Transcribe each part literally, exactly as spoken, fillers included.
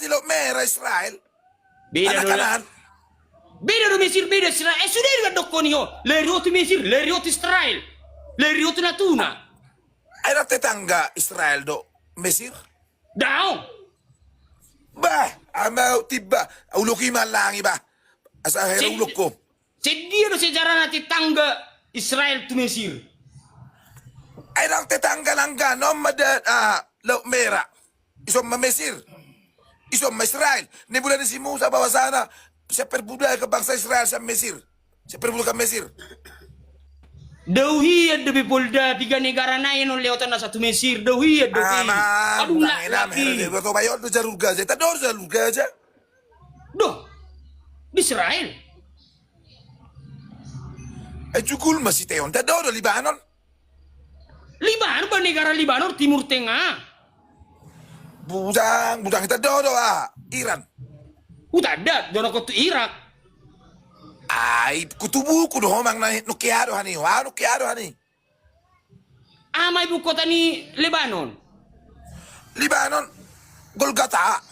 Laut Merah Israel. Beda do. Beda do Mesir, beda Israel. Eh, sude do dohonon i ho. Lahir ho tu Mesir, lahir ho tu Israel. Lahir ho tu Natuna. Ai ndang tetangga Israel do Mesir? Daong. Bah, ama timba. Ulok i ma allangi bah. Asa hera ulok ho. Sian dia do sejarahna tetangga Israel tu Mesir? Ai ndang tetangga, langganon ma da, ah, Laut Merah. Ison ma Mesir. Ison ma Israel. Nibulak ni si Musa bahwasana sian perbudakan bangsa Israel sian Mesir. Sian perbudakan Mesir. Dao hian dope Polda, piga negara nai on lehotan nasa tu Mesir. Dao hian dope. Aman. Adong na lapi. Dao do jalur Gaza. Tadao do jalur Gaza. Doh. Di Israel. Eh, jugul ma siteon. Tadao do Libanon. Libanon, bah, negara Libanon, Timur Tengah. Bujang, bujang, tadao do, ah, Iran. Uta da, dohononku tu Irak. Ai, kutubuku do ho manang na, nunga adong hami, wah, nunga adong hami. Aha ma ibu kota ni Lebanon? Libanon, Golgata.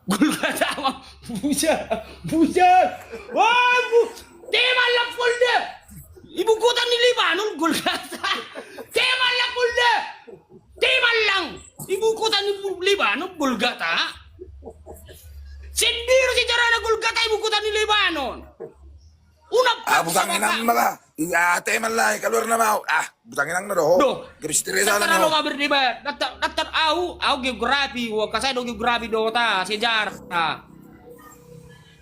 Golgata ma. Buset, buset. Wah, bu-, Teman lang Polda. Ibu kota ni Lebanon, Golgata. Teman lang Polda. Teman lang. Ibu kota ni bu-, Lebanon, Golgata. Sendiri sejarahna Golgata ibu kota ni Lebanon. Unang paksa. Ah, butang inang ma lah. Iya, Teman lah, keluar nama. Ah, butang inang na do ho. Doh. Gabis teresa lah. Terlalu berdebat. Datar, datar au, au geografi, wah, kuasai do geografi do ta, sejarah.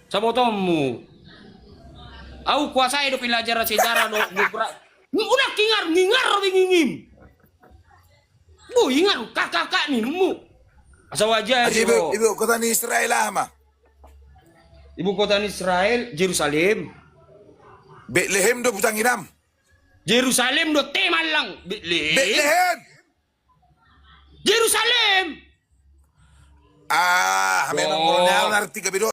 Sabotonmu. Au kuasai do pelajaran sejarah do geografi. Unang hingar, hingar do bengingim. Bo, hingar, kakak, kakak nimmu. Asa wajar. Ibu, ibu kota ni Israel aha ma? Ibu kota ni Israel, Jerusalem. Betlehem do butang inam. Jerusalem do Teman lang. Betlehem. Betlehem. Jerusalem. Ah, memang. Oh. Kolonial ngerti gabe do.